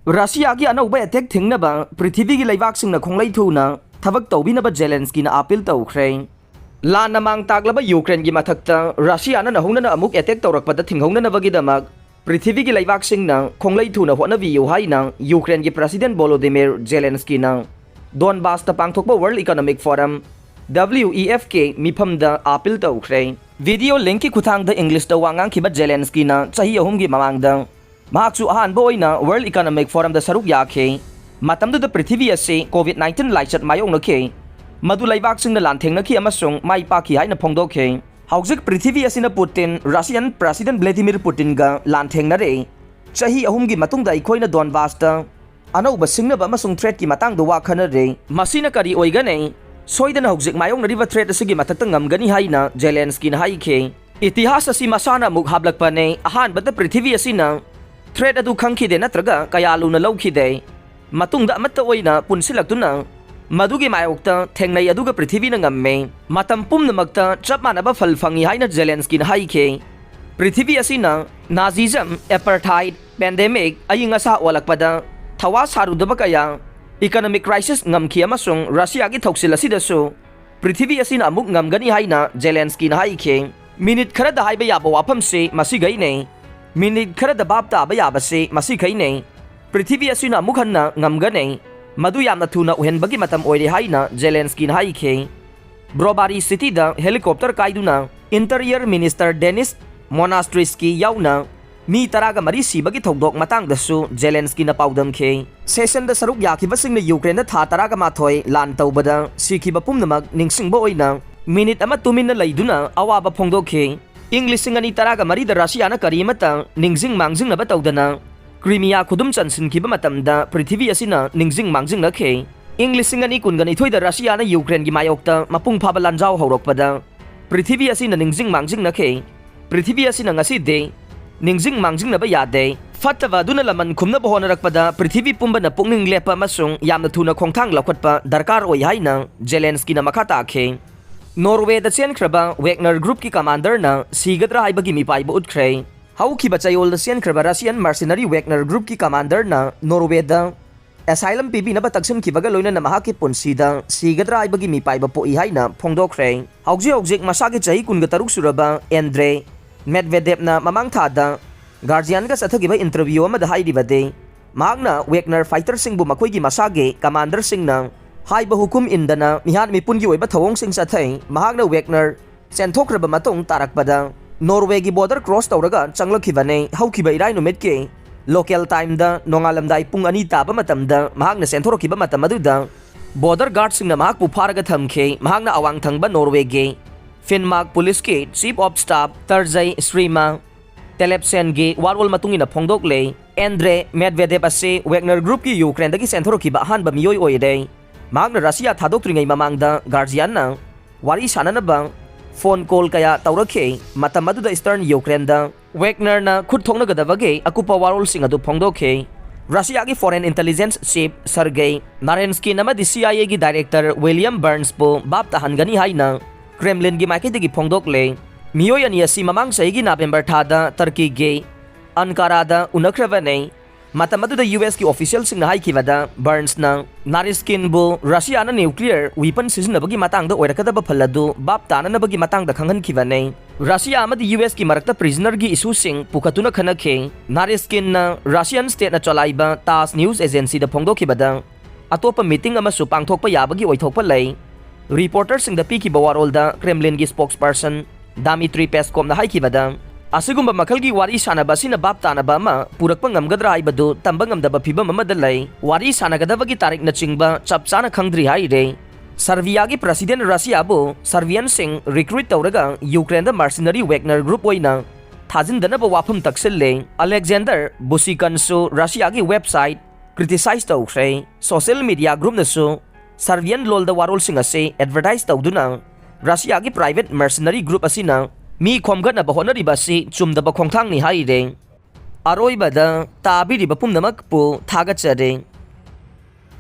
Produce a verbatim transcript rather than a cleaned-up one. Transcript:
ꯔꯁꯤꯌꯥꯒꯤ ꯑꯅꯧꯕ ꯑꯦꯇꯦꯛ ꯊꯤꯡꯅꯕ ꯄ꯭ꯔꯤꯊꯤꯕꯤꯒꯤ ꯂꯩꯕꯥꯛꯁꯤꯡꯅ ꯈꯣꯡꯂꯩ ꯊꯨꯅ ꯊꯕꯛ ꯇꯧꯕꯤꯅꯕ ꯖꯦꯂꯦꯟꯁꯀꯤꯅ ꯑꯥꯄꯤꯜ ꯇꯧꯈ꯭ꯔꯦ꯫ ꯂꯥꯟꯅ ꯃꯥꯡ ꯇꯥꯛꯂꯕ ꯌꯨꯀ꯭ꯔꯦꯟꯒꯤ ꯃꯊꯛꯇ ꯔꯁꯤꯌꯥꯅ ꯅꯧꯍꯧꯅꯅ ꯑꯃꯨꯛ ꯑꯦꯇꯦꯛ ꯇꯧꯔꯛꯄꯗ ꯊꯤꯡꯍꯧꯅꯅꯕꯒꯤꯗꯃꯛ ꯄ꯭ꯔꯤꯊꯤꯕꯤꯒꯤ ꯂꯩꯕꯥꯛꯁꯤꯡꯅ ꯈꯣꯡꯂꯩ ꯊꯨꯅ ꯍꯣꯠꯅꯕꯤꯌꯨ ꯍꯥꯏꯅ ꯌꯨꯀ꯭ꯔꯦꯟꯒꯤ ꯄ꯭ꯔꯁꯤꯗꯦꯟ ꯚꯣꯂꯣꯗꯤꯃꯤꯔ ꯖꯦꯂꯦꯟꯁꯀꯤꯅ ꯗꯣꯟꯕꯥꯁꯇ ꯄꯥꯡꯊꯣꯛꯄ ꯋꯥꯔꯜ economic forum, W E F K, ꯃꯤꯐꯝꯗ ꯑꯥꯄꯤꯜ ꯇꯧꯈ꯭ꯔꯦ꯫ ꯚꯤꯗꯤꯑꯣ ꯂꯤꯡꯛꯀꯤ ꯈꯨꯠꯊꯥꯡꯗ ꯏꯪꯂꯤꯁꯇ ꯋꯥ ꯉꯥꯡꯈꯤꯕ ꯖꯦꯂꯦꯟꯁꯀꯤꯅ ꯆꯍꯤ ꯑꯍꯨꯝꯒꯤ ꯃꯃꯥꯡꯗ ꯃꯍꯥꯛꯁꯨ ꯑꯍꯥꯟꯕ ꯑꯣꯏꯅ ꯋꯥꯔꯜ ꯏꯀꯣꯅꯣꯃꯤꯛ ꯐꯣꯔꯝꯗ ꯁꯔꯨꯛ ꯌꯥꯈꯤ꯫ ꯃꯇꯝꯗꯨꯗ ꯄ꯭ꯔꯤꯊꯤꯕꯤ ꯑꯁꯤ COVID nineteen ꯂꯥꯏꯆꯠ ꯃꯥꯌꯣꯛꯅꯈꯤ, ꯃꯗꯨ ꯂꯩꯕꯥꯛꯁꯤꯡꯅ ꯂꯥꯟꯊꯦꯡꯅꯈꯤ ꯑꯃꯁꯨꯡ ꯃꯥꯏ ꯄꯥꯛꯈꯤ ꯍꯥꯏꯅ ꯐꯣꯡꯗꯣꯛꯈꯤ꯫ ꯍꯧꯖꯤꯛ ꯄ꯭ꯔꯤꯊꯤꯕꯤ ꯑꯁꯤꯅ ꯄꯨꯇꯤꯟ, ꯔꯁꯤꯌꯥꯟ ꯄ꯭ꯔꯁꯤꯗꯦꯟ ꯚ꯭ꯂꯦꯗꯤꯃꯤꯔ ꯄꯨꯇꯤꯟꯒ ꯂꯥꯟꯊꯦꯡꯅꯔꯦ꯫ ꯆꯍꯤ ꯑꯍꯨꯝꯒꯤ ꯃꯇꯨꯡꯗ ꯑꯩꯈꯣꯏꯅ ꯗꯣꯟꯕꯥꯁꯇ ꯑꯅꯧꯕ ꯁꯤꯡꯅꯕ ꯑꯃꯁꯨꯡ ꯊ꯭ꯔꯦꯠꯀꯤ ꯃꯇꯥꯡꯗ ꯋꯥ ꯈꯟꯅꯔꯦ꯫ ꯃꯁꯤꯅ ꯀꯔꯤ ꯑꯣꯏꯒꯅꯤ? ꯁꯣꯏꯗꯅ ꯍꯧꯖꯤꯛ ꯃꯥꯌꯣꯛꯅꯔꯤꯕ ꯊ꯭ꯔꯦꯠ ꯑꯁꯤꯒꯤ ꯃꯊꯛꯇ ꯉꯝꯒꯅꯤ ꯍꯥꯏꯅ ꯖꯦꯂꯦꯟꯁꯀꯤꯅ ꯍꯥꯏꯈꯤ꯫ ꯏꯇꯤꯍꯥꯁ ꯑꯁꯤ ꯃꯁꯥꯅ ꯑꯃꯨꯛ ꯍꯥꯞꯂꯛꯄꯅꯦ꯫ ꯑꯍꯥꯟꯕꯗ ꯄ꯭ꯔꯤꯊꯤꯕꯤ ꯑꯁꯤꯅ ꯊ꯭ꯔꯦꯠ ꯑꯗꯨ ꯈꯪꯈꯤꯗꯦ ꯅꯠꯇ꯭ꯔꯒ ꯀꯌꯥ ꯂꯨꯅ ꯂꯧꯈꯤꯗꯦ꯫ ꯃꯇꯨꯡꯗ ꯑꯃꯠꯇ ꯑꯣꯏꯅ ꯄꯨꯟꯁꯤꯜꯂꯛꯇꯨꯅ ꯃꯗꯨꯒꯤ ꯃꯥꯌꯣꯛꯇ ꯊꯦꯡꯅꯩ, ꯑꯗꯨꯒ ꯄ꯭ꯔꯤꯊꯤꯕꯤꯅ ꯉꯝꯃꯦ꯫ ꯃꯇꯝ ꯄꯨꯝꯅꯃꯛꯇ ꯆꯞ ꯃꯥꯟꯅꯕ ꯐꯜ ꯐꯪꯏ ꯍꯥꯏꯅ ꯖꯦꯂꯦꯟꯁꯀꯤꯅ ꯍꯥꯏꯈꯤ꯫ ꯄ꯭ꯔꯤꯊꯤꯕꯤ ꯑꯁꯤꯅ ꯅꯥꯖꯤꯖꯝ, ꯑꯦꯄꯔꯊꯥꯏꯗ, ꯄꯦꯟꯗꯦꯃꯤꯛ, ꯑꯏꯪ ꯑꯁꯥ ꯑꯣꯜꯂꯛꯄꯗ ꯊꯋꯥ ꯁꯥꯔꯨꯗꯕ ꯀꯌꯥ, ꯏꯀꯣꯅꯣꯃꯤꯛ ꯀ꯭ꯔꯥꯏꯁꯤꯁ ꯉꯝꯈꯤ ꯑꯃꯁꯨꯡ ꯔꯁꯤꯌꯥꯒꯤ ꯊꯧꯁꯤꯜ ꯑꯁꯤꯗꯁꯨ ꯄ꯭ꯔꯤꯊꯤꯕꯤ ꯑꯁꯤꯅ ꯑꯃꯨꯛ ꯉꯝꯒꯅꯤ ꯍꯥꯏꯅ ꯖꯦꯂꯦꯟꯁꯀꯤꯅ ꯍꯥꯏꯈꯤ꯫ ꯃꯤꯅꯤꯠ ꯈꯔꯗ ꯍꯥꯏꯕ ꯌꯥꯕ ꯋꯥꯐꯝꯁꯤ ꯃꯁꯤꯈꯩꯅꯦ꯫ ꯃꯤꯅꯤꯠ ꯈꯔꯗ ꯚꯥꯞ ꯇꯥꯕ ꯌꯥꯕꯁꯤ ꯃꯁꯤꯈꯩꯅꯦ꯫ ꯄ꯭ꯔꯤꯊꯤꯕꯤ ꯑꯁꯤꯅ ꯑꯃꯨꯛ ꯍꯟꯅ ꯉꯝꯒꯅꯤ꯫ ꯃꯗꯨ ꯌꯥꯝꯅ ꯊꯨꯅ ꯑꯣꯏꯍꯟꯕꯒꯤ ꯃꯇꯝ ꯑꯣꯏꯔꯦ ꯍꯥꯏꯅ ꯖꯦꯂꯦꯟꯁꯀꯤꯅ ꯍꯥꯏꯈꯤ꯫ ꯕ꯭ꯔꯣꯕꯥꯔꯤ ꯁꯤꯇꯤꯗ ꯍꯦꯂꯤꯀꯣꯞꯇꯔ ꯀꯥꯏꯗꯨꯅ ꯏꯟꯇꯔꯤꯌꯔ ꯃꯤꯅꯤꯁꯇꯔ ꯗꯦꯅꯤꯁ ꯃꯣꯅꯥꯁꯇ꯭ꯔꯤꯁꯀꯤ ꯌꯥꯎꯅ ꯃꯤ ꯇꯔꯥꯒ ꯃꯔꯤ ꯁꯤꯕꯒꯤ ꯊꯧꯗꯣꯛ ꯃꯇꯥꯡꯗꯁꯨ ꯖꯦꯂꯦꯟꯁꯀꯤꯅ ꯄꯥꯎꯗꯝꯈꯤ꯫ ꯁꯦꯁꯟꯗ ꯁꯔꯨꯛ ꯌꯥꯈꯤꯕꯁꯤꯡꯅ ꯌꯨꯀ꯭ꯔꯦꯟꯗ ꯊꯥ ꯇꯔꯥꯒ ꯃꯥꯊꯣꯏ ꯂꯥꯟ ꯇꯧꯕꯗ ꯁꯤꯈꯤꯕ ꯄꯨꯝꯅꯃꯛ ꯅꯤꯡꯁꯤꯡꯕ ꯑꯣꯏꯅ ꯃꯤꯅꯤꯠ ꯑꯃ ꯇꯨꯃꯤꯟꯅ ꯂꯩꯗꯨꯅ ꯑꯋꯥꯕ ꯐꯣꯡꯗꯣꯛꯈꯤ꯫ ꯏꯪ ꯂꯤꯁꯤꯡ ꯑꯅꯤ ꯇꯔꯥꯒ ꯃꯔꯤꯗ ꯔꯁꯤꯌꯥꯅ ꯀꯔꯤꯃꯠꯇ ꯅꯤꯡꯁꯤꯡ ꯃꯥꯡꯖꯤꯡꯅꯕ ꯇꯧꯗꯅ ꯀ꯭ꯔꯤꯃꯤꯌꯥ ꯈꯨꯗꯨꯝ ꯆꯟꯁꯤꯟꯈꯤꯕ ꯃꯇꯝꯗ ꯄ꯭ꯔꯤꯊꯤꯕꯤ ꯑꯁꯤꯅ ꯅꯤꯡꯁꯤꯡ ꯃꯥꯡꯖꯤꯡꯅꯈꯤ꯫ ꯏꯪ ꯂꯤꯁꯤꯡ ꯑꯅꯤ ꯀꯨꯟꯒ ꯅꯤꯊꯣꯏꯗ ꯔꯁꯤꯌꯥꯅ ꯌꯨꯀ꯭ꯔꯦꯟꯒꯤ ꯃꯥꯌꯣꯛꯇ ꯃꯄꯨꯡ ꯐꯥꯕ ꯂꯥꯟꯖꯥꯎ ꯍꯧꯔꯛꯄꯗ ꯄ꯭ꯔꯤꯊꯤꯕꯤ ꯑꯁꯤꯅ ꯅꯤꯡꯁꯤꯡ ꯃꯥꯡꯖꯤꯡꯅꯈꯤ꯫ ꯄ꯭ꯔꯤꯊꯤꯕꯤ ꯑꯁꯤꯅ ꯉꯁꯤꯗꯤ ꯅꯤꯡꯁꯤꯡ ꯃꯥꯡꯖꯤꯡꯅꯕ ꯌꯥꯗꯦ꯫ ꯐꯠꯇꯕ ꯑꯗꯨꯅ ꯂꯃꯟ ꯈꯨꯝꯅꯕ ꯍꯣꯠꯅꯔꯛꯄꯗ ꯄ꯭ꯔꯤꯊꯤꯕꯤ ꯄꯨꯝꯕꯅ ꯄꯨꯛꯅꯤꯡ ꯂꯦꯞꯄ ꯑꯃꯁꯨꯡ ꯌꯥꯝꯅ ꯊꯨꯅ ꯈꯣꯡꯊꯥꯡ ꯂꯧꯈꯠꯄ ꯗꯔꯀꯥꯔ ꯑꯣꯏ ꯍꯥꯏꯅ ꯖꯦꯂꯦꯟꯁꯀꯤꯅ ꯃꯈꯥ ꯇꯥꯈꯤ꯫ ꯅꯣꯔꯋꯦꯗ ꯆꯦꯟꯈ꯭ꯔꯕ ꯋꯦꯒꯅꯔ ꯒ꯭ꯔꯨꯞꯀꯤ ꯀꯃꯥꯟꯗꯔꯅ ꯁꯤꯒꯗ꯭ꯔꯥ ꯍꯥꯏꯕꯒꯤ ꯃꯤꯄꯥꯏꯕ ꯎꯠꯈ꯭ꯔꯦ꯫ ꯍꯧꯈꯤꯕ ꯆꯌꯣꯜꯗ ꯆꯦꯟꯈ꯭ꯔꯕ Russian mercenary Wagner groupꯀꯤ commanderꯅ Norwayꯗ asylum ꯄꯤꯕꯤꯅꯕ ꯇꯛꯁꯤꯟꯈꯤꯕꯒ ꯂꯣꯏꯅꯅ ꯃꯍꯥꯛꯀꯤ ꯄꯨꯟꯁꯤꯗ ꯁꯤꯒꯗ꯭ꯔꯥ ꯍꯥꯏꯕꯒꯤ ꯃꯤꯄꯥꯏꯕ ꯄꯣꯛꯏ ꯍꯥꯏꯅ ꯐꯣꯡꯗꯣꯛꯈ꯭ꯔꯦ꯫ ꯍꯧꯖꯤꯛ ꯍꯧꯖꯤꯛ ꯃꯁꯥꯒꯤ ꯆꯍꯤ ꯀꯨꯟꯒ ꯇꯔꯨꯛ ꯁꯨꯔꯕ Andrei Medvedevꯅ ꯃꯃꯥꯡ ꯊꯥꯗ Guardianꯒ ꯆꯠꯊꯈꯤꯕ interview ꯑꯃꯗ ꯍꯥꯏꯔꯤꯕꯗꯤ, ꯃꯍꯥꯛꯅ Wagner fighterꯁꯤꯡꯕꯨ ꯃꯈꯣꯏꯒꯤ ꯃꯁꯥꯒꯤ commanderꯁꯤꯡꯅ ꯍꯥꯏꯕ ꯍꯨꯀꯨꯝ ꯏꯟꯗꯅ ꯃꯤꯍꯥꯠ ꯃꯤꯄꯨꯟꯒꯤ ꯑꯣꯏꯕ ꯊꯧꯑꯣꯡꯁꯤꯡ ꯆꯠꯊꯩ꯫ ꯃꯍꯥꯛꯅ Wagner ꯆꯦꯟꯊꯣꯛꯈ꯭ꯔꯕ ꯃꯇꯨꯡ ꯇꯥꯔꯛꯄꯗ Norwayꯒꯤ border cross ꯇꯧꯔꯒ ꯆꯪꯂꯛꯈꯤꯕꯅꯤ꯫ ꯍꯧꯈꯤꯕ ꯏꯔꯥꯏ ꯅꯨꯃꯤꯠꯀꯤ local timeꯗ ꯅꯣꯡꯉꯥꯜꯂꯝꯗꯥꯏ ꯄꯨꯡ ꯑꯅꯤ ꯇꯥꯕ ꯃꯇꯝꯗ ꯃꯍꯥꯛꯅ ꯆꯦꯟꯊꯣꯔꯛꯈꯤꯕ ꯃꯇꯝ ꯑꯗꯨꯗ border guardꯁꯤꯡꯅ ꯃꯍꯥꯛꯄꯨ ꯐꯥꯔꯒ ꯊꯝꯈꯤ꯫ ꯃꯍꯥꯛꯅ ꯑꯋꯥꯡ ꯊꯪꯕ Norwayꯒꯤ Finnmark policeꯀꯤ chief of staff Tarjei Strømme Tellefsenꯒꯤ ꯋꯥꯔꯣꯜ ꯃꯇꯨꯡ ꯏꯟꯅ ꯐꯣꯡꯗꯣꯛꯂꯦ꯫ Andrei Medvedev ꯑꯁꯤ Wagner groupꯀꯤ Ukraineꯗꯒꯤ ꯆꯦꯟꯊꯣꯔꯛꯈꯤꯕ ꯑꯍꯥꯟꯕ ꯃꯤꯑꯣꯏ ꯑꯣꯏꯔꯦ꯫ ꯃꯍꯥꯛꯅ Russia ꯊꯥꯗꯣꯛꯇ꯭ꯔꯤꯉꯩ ꯃꯃꯥꯡꯗ Guardianꯅ ꯋꯥꯔꯤ ꯁꯥꯅꯅꯕ phone call ꯀꯌꯥ ꯇꯧꯔꯛꯈꯤ꯫ ꯃꯇꯝ ꯑꯗꯨꯗ Eastern Ukraineꯗ Wagnerꯅ ꯈꯨꯠ ꯊꯣꯛꯅꯒꯗꯕꯒꯤ ꯑꯀꯨꯞꯄ ꯋꯥꯔꯣꯜꯁꯤꯡ ꯑꯗꯨ ꯐꯣꯡꯗꯣꯛꯈꯤ꯫ Russiaꯒꯤ foreign intelligence chief Sergei Naryshkin ꯑꯃꯗꯤ CIAꯒꯤ director William Burnsꯄꯨ ꯚꯥꯞ ꯇꯥꯍꯟꯒꯅꯤ ꯍꯥꯏꯅ Kremlinꯒꯤ ꯃꯥꯏꯀꯩꯗꯒꯤ ꯐꯣꯡꯗꯣꯛꯂꯦ꯫ ꯃꯤꯑꯣꯏ ꯑꯅꯤ ꯑꯁꯤ ꯃꯃꯥꯡ ꯆꯍꯤꯒꯤ November ꯊꯥꯗ Turkeyꯒꯤ Ankarada ꯎꯅꯈ꯭ꯔꯕꯅꯤ꯫ ꯃꯇꯝ ꯑꯗꯨꯗ USꯀꯤ officialꯁꯤꯡꯅ ꯍꯥꯏꯈꯤꯕꯗ, Burnsꯅ Naryshkinꯕꯨ Russiaꯅ nuclear weapon ꯁꯤꯖꯤꯟꯅꯕꯒꯤ ꯃꯇꯥꯡꯗ ꯑꯣꯏꯔꯛꯀꯗꯕ ꯐꯜ ꯑꯗꯨ ꯚꯥꯞ ꯇꯥꯅꯅꯕꯒꯤ ꯃꯇꯥꯡꯗ ꯈꯪꯍꯟꯈꯤꯕꯅꯤ꯫ Russia ꯑꯃꯗꯤ USꯀꯤ ꯃꯔꯛꯇ prisonerꯒꯤ issueꯁꯤꯡ ꯄꯨꯈꯠꯇꯨꯅ ꯈꯟꯅꯈꯤ꯫ Naryshkinꯅ Russian stateꯅ ꯆꯂꯥꯏꯕ TASS news agencyꯗ ꯐꯣꯡꯗꯣꯛꯈꯤꯕꯗ, ꯑꯇꯣꯞꯄ meeting ꯑꯃꯁꯨ ꯄꯥꯡꯊꯣꯛꯄ ꯌꯥꯕꯒꯤ ꯑꯣꯏꯊꯣꯛꯄ ꯂꯩ꯫ Reporterꯁꯤꯡꯗ ꯄꯤꯈꯤꯕ ꯋꯥꯔꯣꯜꯗ Kremlinꯒꯤ spokesperson Dmitry Peskovꯅ ꯍꯥꯏꯈꯤꯕꯗ, ꯑꯁꯤꯒꯨꯝꯕ ꯃꯈꯜꯒꯤ ꯋꯥꯔꯤ ꯁꯥꯅꯕ ꯑꯁꯤꯅ ꯚꯥꯞ ꯇꯥꯅꯕ ꯑꯃ ꯄꯨꯔꯛꯄ ꯉꯝꯒꯗ꯭ꯔꯥ ꯍꯥꯏꯕꯗꯨ ꯇꯝꯕ ꯉꯝꯗꯕ ꯐꯤꯚꯝ ꯑꯃꯗ ꯂꯩ꯫ ꯋꯥꯔꯤ ꯁꯥꯅꯒꯗꯕꯒꯤ ꯇꯥꯔꯤꯛꯅꯆꯤꯡꯕ ꯆꯞ ꯆꯥꯅ ꯈꯪꯗ꯭ꯔꯤ ꯍꯥꯏꯔꯦ꯫ Serbiaꯒꯤ president Russiaꯕꯨ Serbianꯁꯤꯡ recruit ꯇꯧꯔꯒ Ukraineꯗ mercenary Wagner group ꯑꯣꯏꯅ ꯊꯥꯖꯤꯟꯗꯅꯕ ꯋꯥꯐꯝ ꯇꯛꯁꯤꯜꯂꯦ꯫ Alexander Bushichanꯁꯨ Russiaꯒꯤ website criticize ꯇꯧꯈ꯭ꯔꯦ꯫ Social media groupꯅꯁꯨ Serbian ꯂꯣꯜꯗ ꯋꯥꯔꯣꯜꯁꯤꯡ ꯑꯁꯤ advertise ꯇꯧꯗꯨꯅ Russiaꯒꯤ private mercenary group ꯑꯁꯤꯅ ꯃꯤ ꯈꯣꯝꯒꯠꯅꯕ ꯍꯣꯠꯅꯔꯤꯕ ꯑꯁꯤ ꯆꯨꯝꯗꯕ ꯈꯣꯡꯊꯥꯡꯅꯤ ꯍꯥꯏꯔꯦ꯫ ꯑꯔꯣꯏꯕꯗ ꯇꯥꯕꯤꯔꯤꯕ ꯄꯨꯝꯅꯃꯛꯄꯨ ꯊꯥꯒꯠꯆꯔꯤ꯫